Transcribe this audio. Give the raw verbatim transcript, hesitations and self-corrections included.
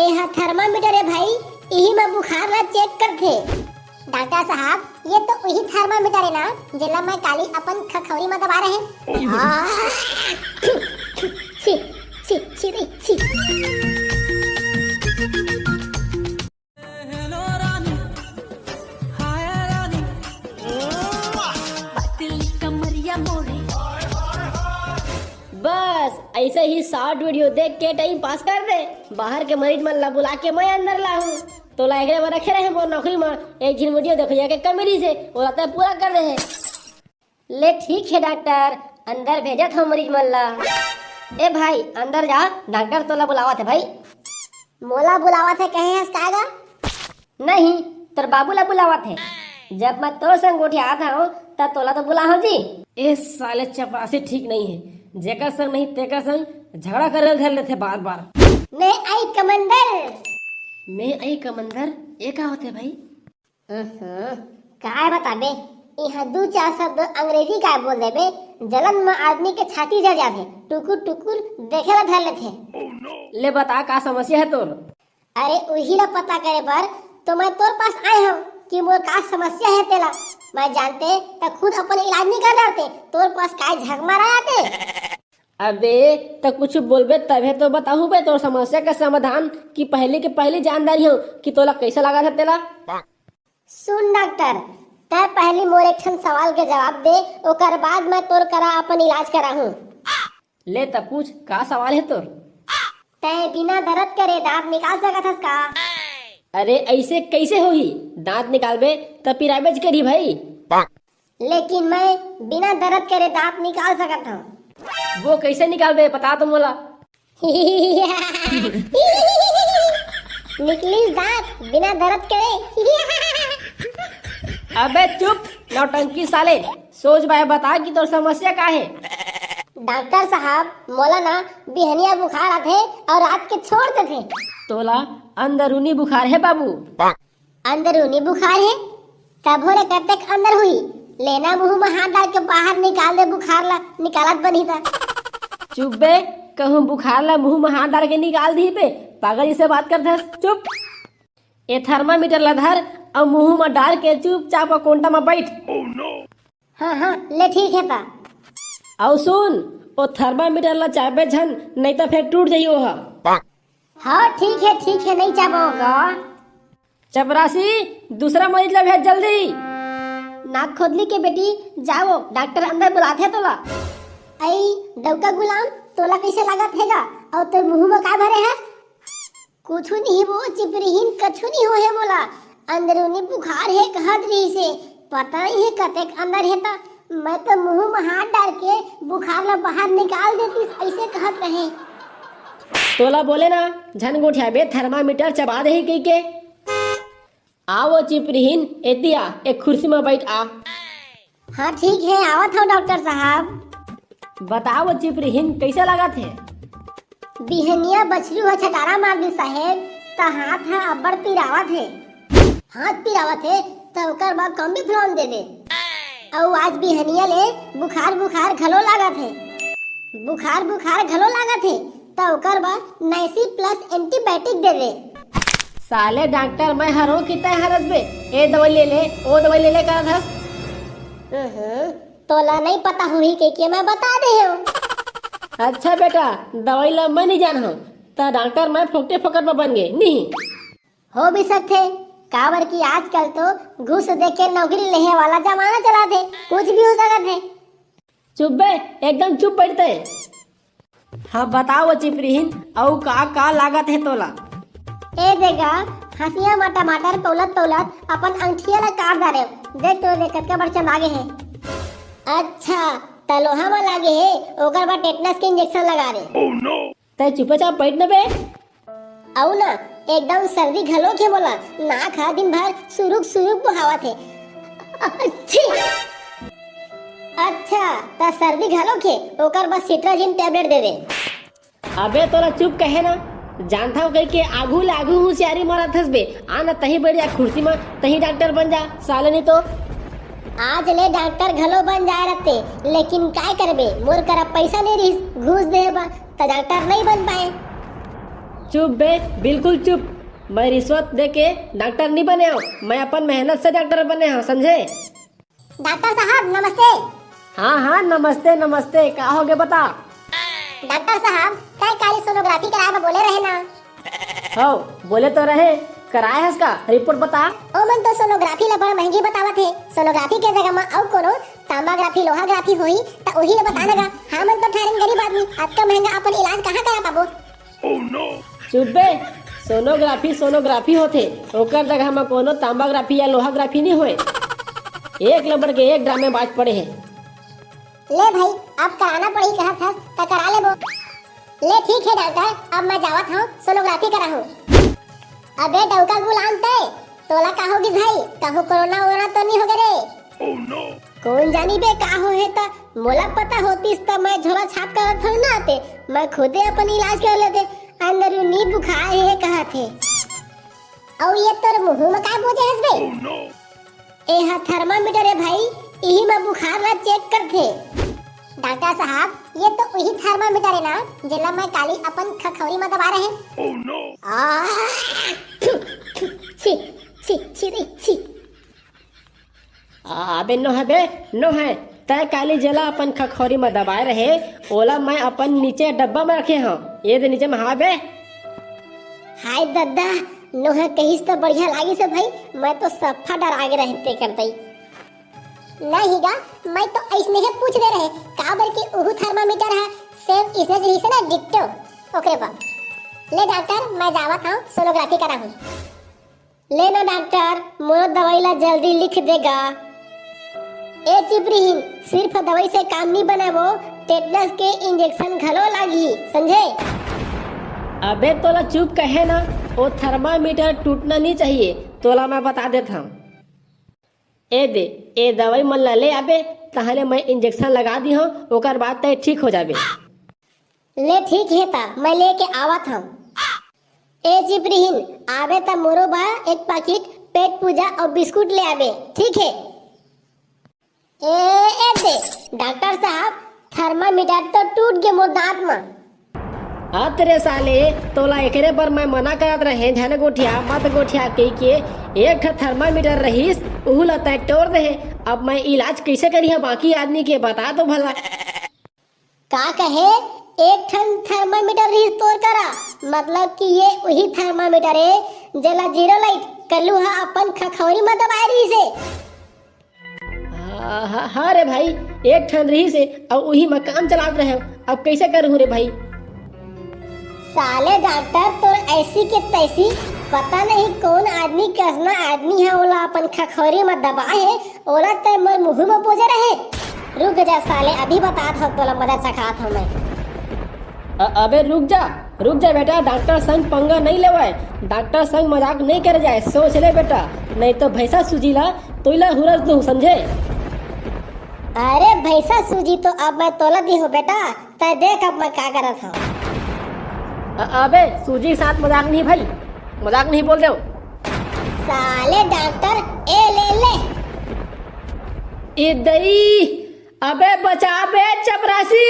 ये हा thermometer हे भाई, इही म बुखार ला check करथे। डॉक्टर साहब, ये तो उही thermometer हे ना, जेला मैं काली अपन खखौरी म दबा रहे। आ, छी, छी, छी रे, छी। बस ऐसे ही short video देख के time pass कर दे। बाहर के मरीज मन ला बुला के मैं अंदर लाहूं। तोला एकरे बर रखे रहे मोर नौकरी म। एक झिन video देखइया के कमी रहिस हे, ओला तैं पूरा कर दे हे। ले ठीक हे डॉक्टर, अंदर भेजत हंव मरीज मन ला। ए भाई, अंदर जा, डॉक्टर तोला बुलावत हे भाई। मोला बुलावत हे कहे हस का गा? नहीं, तोर बाबू ला बुलावत हे। जब मैं तोर संग गोठियात हंव, त तोला तो बुलाहूं जी। ए साले चपरासी ठीक नहीं हे, जेकर संग नहीं तेकर संग झगड़ा करे ल धर लेथे बार बार। May I come under? May I come under? ए का होथे भाई? हम्म, काय बताबे, इहाँ दू चार शब्द अंग्रेजी काय बोल देबे, जलन म आदमी के छाती जल जाथे, टुकुर टुकुर देखे ला धर लेथे। ले बता, का समस्या हे तोर? अरे, उही ला पता करे बर तो मैं तोर पास आए हंव कि मोर का समस्या हे तेला। मैं जानते त खुद अपन इलाज नहीं कर डारते, तोर पास काय झकमरा आते। अबे, त कुछ बोलबे तभे तो बताहूं बे तोर समस्या के समाधान, कि पहली के पहली जान डारिहंव कि तोला कैसा लागत हे तेला। सुन डॉक्टर, तैं पहली मोर एक ठन सवाल के जवाब दे, ओकर बाद मैं तोर करा अपन इलाज कराहूं। ले त पूछ, का सवाल हे तोर? तैं बिना दर्द करे दांत निकाल सकत हस का? अरे, ऐसे कैसे होही? दांत निकालबे त पिराबेच करही भाई। लेकिन मैं बिना दर्द करे दांत निकाल सकत हंव। वो कैसे निकालबे, बता तो मोला। निकलिस दांत बिना दर्द करे। अबे चुप, नौटंकी साले। सोच बाय बता कि तोर समस्या का हे? डॉक्टर साहब, मोला ना बिहनिया बुखार आथे अउ रात के छोड़ देथे। तोला अंदरूनी बुखार हे बाबू। अंदरूनी बुखार हे, तभो ले कतेक अंदर हुई। लेना मुंह म हाथ डाल के बाहर निकाल दे बुखार ला, निकालत बनही त। चुप बे, कहूं बुखार ला मुंह म हाथ डाल के निकाल दिही बे, पागल जइसे बात करथस, चुप। ए thermometer ला धर अउ मुंह म डाल के चुपचाप कोंटा म बैठ। हाँ, हाँ, ले ठीक हे त। अउ सुन, ओ thermometer ला चाबे झन, नहीं त फेर टूट जाही ओहा। हाँ, ठीक हे, ठीक हे, नहीं चाबो गा। चपरासी, दूसरा मरीज ला भेज जल्दी। नाक खोदली के बेटी, जाओ, डॉक्टर अंदर बुलाथे तोला। अई, डौका गुलाम, तोला कैसे लागत हे गा? अउ तोर मुंह म का भरे हस? कुछु नहीं वो चिपरीहीन, कछु नहीं होहे मोला। अंदरूनी बुखार हे कहत रहिस हे, पता नहीं हे कतेक अंदर हे त। मैं तो मुंह म हाथ डाल के बुखार ला बाहर निकाल देतिस, ऐसे कहत रहे। तोला बोले ना, झन गोठियाबे, thermometer चबा देही कहिके। आ वो चिपरीहीन, एती आ, एक कुर्सी म बैठ आ। हाँ, ठीक हे, आवत हंव डॉक्टर साहब। बता वो चिपरीहीन, कैसे लागत हे? बिहनिया बछरू ह छटारा मार दिस साहेब, त हाथ ह अब्बड़ पिरावत हे। हाथ पिरावत हे, त ओकर बर कॉम्बीफ्लॉन दे दे। अउ आज बिहनिया ले बुखार बुखार घलो लागत हे। बुखार बुखार घलो लागत हे, त ओकर बर नाइसी प्लस एंटीबायोटिक दे दे। साले डॉक्टर, मैं हरों कि तैं हरस बे। ए दवाई ले ले, ओ दवाई ले ले करत हस। हम्म, तोला नहीं पता होही कहिके मैं बता दे हंव। अच्छा बेटा, दवाई ला मैं नहीं जानहूं, त डॉक्टर मैं फोकटे फोकट म बन गे, नहीं। हो भी सकथे, काबर कि आजकल तो घूस दे के नौकरी लेहे वाला जमाना चलत हे, कुछ भी हो सकत हे। चुप बे, एकदम चुप बैठ तैं। हाँ, बता वो चिपरीहीन, अउ का का लागत हे तोला? ए दे गा, हंसिया म टमाटर पौलत पौलत अपन अंगठिया ला काट डारेंव। देख तो देख, कतका बड़ चबा गे हे। अच्छा, त लोहा म लागे हे, ओकर बर टेटनस के इंजेक्शन लगा दे। तैं चुपचाप बैठ न बे। अउ ना, एकदम सर्दी घलोक हे मोला। नाक ह दिन भर सुरुक सुरुक बोहावत हे। अच्छी। अच्छा, त सर्दी घलोक हे, ओकर बर सिट्राजिन टैबलेट दे दे। अबे तोला चुप कहे ना, जानथंव कहिके आघू ले आघू हुसियारी मारत हस बे। आ ना तहीं बैठ जा कुर्सी म, तहीं डॉक्टर बन जा, साले नहीं तो। आज ले डॉक्टर घलो बन जाए रहते, लेकिन काय करबे, मोर करा पैसा नहीं रहिस घूस दे बर, त डॉक्टर नहीं बन पाए। चुप बे, बिल्कुल चुप। मैं रिश्वत दे के डॉक्टर नहीं बने हूँ, मैं अपन मेहनत से डॉक्टर बने हूँ, समझे? डॉक्टर साहब, नमस्ते। हाँ, हाँ, नमस्ते, नमस्ते। का होगे, बता। डॉक्टर साहब, तय काली सोनोग्राफी कराए बर बोले रहे ना? हव, बोले तो रहे। कराए हस का? रिपोर्ट बता। ओ मन तो सोनोग्राफी ला बड़ महंगी बतावत हे। सोनोग्राफी के जगह म अउ कोनो तांबाग्राफी, लोहाग्राफी होही, त ओही ला बता न गा। हमन तो ठहरेन गरीब आदमी, अतका महंगा अपन इलाज कहाँ करा पाबो? चुप बे, सोनोग्राफी सोनोग्राफी होथे, ओकर जगह म कोनो तांबाग्राफी या लोहाग्राफी नहीं होए। एक ले बढ़ के एक ड्रामेबाज पड़े हे। ले भाई, अब कराना पड़ही कहत हस, त करा लेबो। ले ठीक हे डॉक्टर, अब मैं जावत हूँ, सोनोग्राफी कराहूँ। अबे डौका गुलाम तय, तोला का होगिस भाई? कहूँ कोरोना वोरोना तो नहीं होगे रे? कौन जानी बे का होहे त, मोला पता होतिस त मैं झोला छाप करत थोड़ी ना आते, मैं खुदे अपन इलाज कर लेते। अंदर यू नी बुखार हे कहत हे। अउ ये तोर मुंह म काय बोजे हस बे? एहा थर्मामीटर हे भाई, इही म बुखार ला चेक करथे। डॉक्टर साहब, ये तो उही थर्मामीटर हे ना, जेला मैं काली अपन खखौरी म दबा रहे। आ, छी, छी, छी रे, छी। अबे नोहे बे, नोहे। तय काली जेला अपन खखौरी म दबाए रहे, ओला मैं अपन नीचे डब्बा म रखे हंव। ये दे नीचे म हावे बे। हाय दद्दा, नोहे कहिस त बढ़िया लागिस हे भाई, मैं तो सफा डरा गे रहेंव तेकर तई। नहीं गा, मैं तो अइसने ही पूछ दे रहे, काबर कि उहू थर्मामीटर ह सेम इसने जइसे ना डिट्टो, ओकरे पर। ले डॉक्टर, मैं जावत हंव, सोनोग्राफी कराहूं। ले ना डॉक्टर, मोर दवाई ला जल्दी लिख दे गा। ए चिपरीहीन, सिर्फ दवाई से काम नी बने वो, टेटनस के इंजेक्शन घलो लागही, समझे? अबे तोला चुप कहे ना, वो थर्मामीटर टूटना नी चाहिए, तोला मैं बता देत हंव। ए दे, ए दवाई मन ला ले आबे, तहाने मैं इंजेक्शन लगा दीहंव, ओकर बाद तय ठीक हो जाबे। ले ठीक हे त, मैं लेके आवत हंव। ए चिपरीहीन, आबे त मोरो बर एक पाकिट पेट पूजा अउ बिस्कुट ले आबे, ठीक हे? ए, ए दे, डॉक्टर साहब, थर्मामीटर तो टूट गे मोर दांत म। अत रे साले, तोला एकरे बर मैं मना करत रहें, झन गोठिया, मत गोठिया कहिके। एक ठा थर्मामीटर रहिस, उहू ला तैं टोर देहे। अब मैं इलाज कइसे करिहंव बाकी आदमी के, बता तो भला। का कहे? एक ठन थर्मामीटर रहिस तोर करा, मतलब कि ये उही थर्मामीटर ए जेला जीरो लाइट कल्लू ह अपन खखौरी म दबाए रहिस हे। हाँ, हाँ, हाँ रे भाई, एक ठन रहिस हे अउ उही म काम चलात रहेंव, अब कइसे करहूं रे भाई? साले डॉक्टर तोर ऐसी के तैसी, पता नहीं कौन आदमी, कसना आदमी हे, ओला अपन खखौरी म दबाए हे, ओला तैं मोर मुंह म बोजे रहे। रुक जा साले, अभी बतात हंव तोला, मजा चखात हंव मैं। अ-, अबे रुक जा, रुक जा बेटा, डॉक्टर संग पंगा नहीं लेवय, डॉक्टर संग मजाक नहीं करे जाए, सोच ले बेटा, नहीं तो भैंसा सूजी ला तोला हुरस दूं, समझे? अरे भैंसा सूजी तो अब मैं तोला दीहूं बेटा, तैं देख अब मैं का करत हंव। अ-, अबे सूजी के साथ मजाक नहीं भाई, मजाक नहीं बोल देव। साले डॉक्टर, ए ले ले। ए दई, अबे बचा बे चपरासी।